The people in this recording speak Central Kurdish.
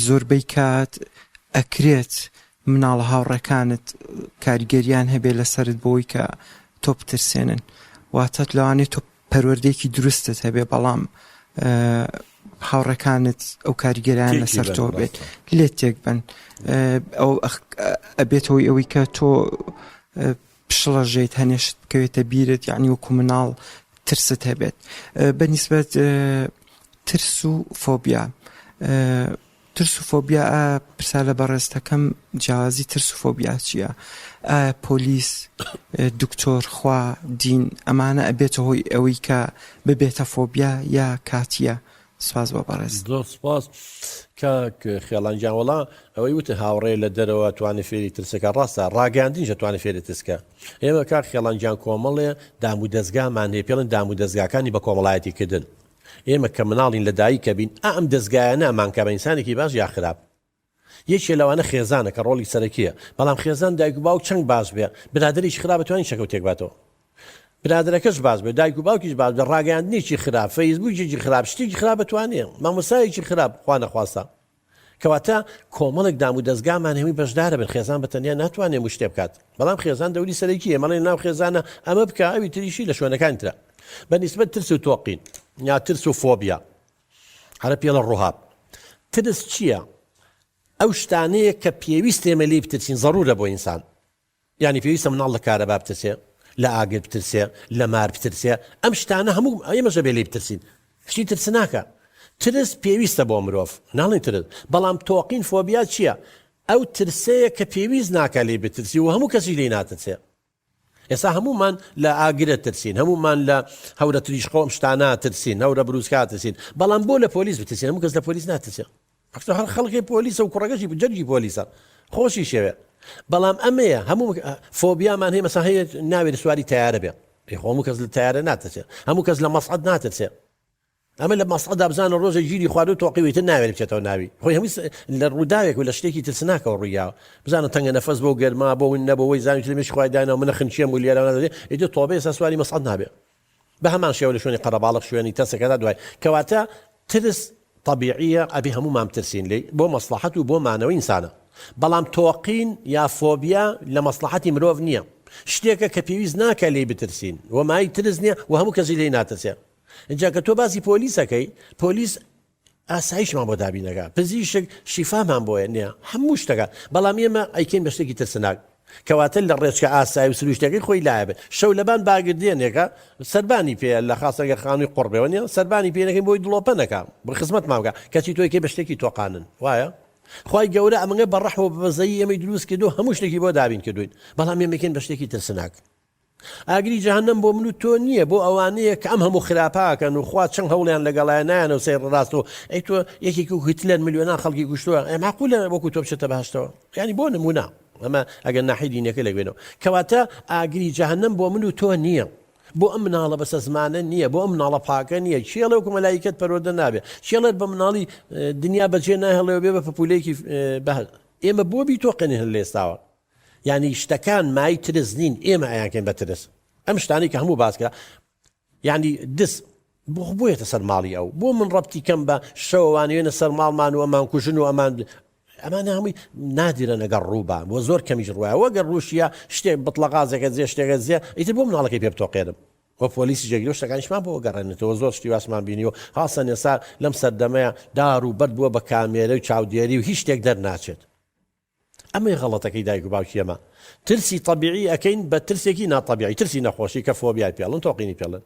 زۆربەی کات ئەکرێت مناڵە هاوڕێکانت کاریگەریان هەبێ لەسەرت بۆی کە تۆ بترسێنن واتە لەوانەیە تۆ پەروەردەیەکی دروستت هەبێ بەڵام هاوڕێکانت ئەو کاریگەریان لەسەر تۆ بێت لێت تێک بن ئەو ئەبێتەوەی ئەوەی کە تۆ پشڵەژێیت هەنێشت بکەوێتە بیرت یعنی وەکو مناڵ ترست هەبێت بە نیسبەت ترس و فۆبیا ترس و فۆبیا ئایا پرسیار لە بەڕێزتەکەم جیاوازی ترس و فۆبیا چییە؟ ئایا پۆلیس، دکتۆر، خوا، دین ئەمانە ئەبێتە هۆی ئەوەی کە ببێتە فۆبیا یا کاتییە؟ سپاس بۆ بەڕێزت. زۆر سپاس کاک خێڵان گیان وەڵا ئەوەی وتت هاوڕێ لە دەرەوە توانێ فێری ترسەکە ڕاستە ڕاگەیاندنیش ئەتوانێ فێری ترسکە ئێمە کاک خێڵان گیان کۆمەڵێ دام و دەزگامان هەیە پێڵێن دام و دەزگاکانی بە کۆمەڵایەتی کردن ئێمە کە مناڵین لە دایکە بین ئا ئەم دەزگایانە ئەمانکا بە ئینسانێکی باش یا خراپ. یەکێ لەوانە خێزانە کە ڕۆڵی سەرەکیە بەڵام خێزان دایک و باوک چەنگ باش بێ برادەرێکی خراپ ئەتوانی چەکەو تێک باتەوە برادەرەکەش باش بێ دایک و باوکیش باش بێ ڕاگەیاندنێکی خراپ فەیسبووکێکی خراپ شتێکی خراپ ئەتوانێ مامۆستایەکی خراپ خوا نەخواستە کەواتە کۆمەڵێک دام و دەزگامان هەمووی بەشدارە بن خێزان بە تەنیا ناتوانێ هەموو شتێ بکات بەڵام خێزان دەوری سەرەکیە ئێمە ئەڵێین ناو خێزانە ئەمە بکە ئەوی تریشی لە شوێنەکانی ترە بە نیسبەت ترس و تۆقین یا ترس و فۆبیا عەرەب پێڵە ڕوهاب ترس چییە؟ ئەو شتانەیە کە پێویست ئێمە لێی بترسین زەرورە بۆ ئینسان یانی پێویستە مناڵ لە کارەبا بترسێ، لە ئاگر بترسێ، لە مار بترسێ، ئەم شتانە هەموو ئێمەش ئەبێ لێی بترسین. شتی ترسناکە. ترس پێویستە بۆ مرۆڤ، ناڵێین ترس، بەڵام تۆقین فۆبیا چییە؟ ئەو ترسەیە کە پێویست ناکا لێی بترسی و هەموو کەسیش لێی ناترسێ. ئێستا هەموومان لە ئاگرە ترسین، هەموومان لە هەورە تریشقە و ئەم شتانە ترسین، هەورە بروسکە ترسین، بەڵام بۆ لە پۆلیس بترسین؟ هەموو کەس لە پۆلیس ناترسێ. ئەخ هەر خەڵکی پۆلیسە و کوڕەکەشی جەرگی پۆلیسە خۆشی شێوێ بەڵام ئەمەیە هەموو فۆبیامان هەیە مەسا هەیە ناوێت سواری تیارە بێ خۆ هەموو کەس لە تیارە ناترسێ هەموو کەس لە مەسعد ناترسێ ئەمە لە مەسعدا بزانە ڕۆژە گیری خواردو تۆقیوی تر ناوێت بچێتەوە ناوی خۆی هەموو لە ڕووداوێک و لە شتێکی ترسناکەوە ڕوویاوە بزانە تەنگە نەفەس بۆ گەرما بۆ ون نەبەوەی زانانی تر مێشکی خوای دانا و منە خنچێم و لێرە ئیتر تۆبە ئێستا سواری مەسعد نابێ بە هەمان شێوە لە شوێنی قەرەباڵغ شوێنی تەسکەدا دوای کەواتە ترس تەبیعیە ئەبێ هەموومان بترسین لێی بۆ مەسڵەحەت و بۆ مانەوەی ئینسانە بەڵام تۆقین یا فۆبیا لە مەسڵەحەتی مرۆڤ نییە شتێکە کە پێویست ناکا لێی بترسین و مایەی ترس نییە و هەموو کەسیش لێی ناترسێ ئینجا کە تۆ باسی پۆلیس ئەکەی پۆلیس ئاسایشمان بۆ دابین دەکات پزیشک شیفامان بۆیە نییە هەموو شتەکە بەڵام ئێمە ئەیکەین بە شتێکی ترسناک کەواتە لە ڕێچکە ئاسایی و سروشتەکەی خۆی لایە بێت شەو لەبان باگردێنێکە سەربانی پێ لە خاستەگە خانووی قڕ بێەوە نیە سەربانی پێ نەکەین بۆی دڵۆپە نەکا بۆ خزمەتمان بکە کەچی تۆی بە شتێکی تۆقانن وایە خوای گەورە ئەمەگە بە ڕەحم و بەزەیی ئێمەی دروست کردو هەموو شتێکی بۆ دابین کردوین بەڵام ئێمەکەین بە شتێکی ترسناک ئاگری جەهەنەم بۆ من و تۆ نییە بۆ ئەوانەیە کە ئەم هەموو خراپە ئەکەن و خوا چەند هەوڵیان لەگەڵایە نایەنەوە سەیر ڕاست و ئەی تۆ یەکێکی وەکو هیتلەر ملیۆنان خەڵکی کوشتووە ئەی مەعقولە وەکو تۆ بچێتە بەهەشتەوە یانی بۆ نمونە ئەمە ئەگەر ناحی دینەکە لەگوێنەوە کەواتە ئاگری جەهەنەم بۆ من و تۆ نییە بۆ ئەم مناڵە بەسە زمانە نییە بۆ ئەم مناڵە پاکە نییە کێڵێ وەکو مەلایکەت پەروەردە نابێ کێڵێت بە مناڵی دنیا بەجێ ناهێڵێ و بێ بە پەپولەیەکی بە ئێمە بۆ بیتۆقێنین هەر لە ئێستاوە یانی شتەکان مای ترس نین ئێمە ئەیانکەین بە ترس ئەم شتانەی کە هەموو باس کرا یعنی دز بۆ بۆیەتە سەر ماڵی ئەو بۆ من ڕەبتی کەم بە شەوانوێنە سەر ماڵمان و ئەمان کوژن و ئەمان ئەمانە هەمووی نادرە نەگەڕ ڕووبا بۆ زۆر کەمیش ڕوایە وەگەر ڕووشیە شتێک بتڵەغازێکە جێ شتێکە جێ ئیتر بۆ مناڵەکەی پێ بتۆقێنم و پۆلیسی جێگیر و شتەکانیشمان بۆ گەڕێنێتەوە زۆر شتی واسمان بینیوە خاصەن ئێستا لەم سەردەمەیە دار و بەرد بووە بە کامێرە و چاودێری و هیچ شتێک دەرناچێت ئەمەی غەڵەتەکەی دایک و باوکی ئێمە ترسی تەبیعی ئەکەین بە ترسێکی ناتەبیعی ترسی نەخۆشی کە فۆبیای پێڵن تۆقینی پێڵن.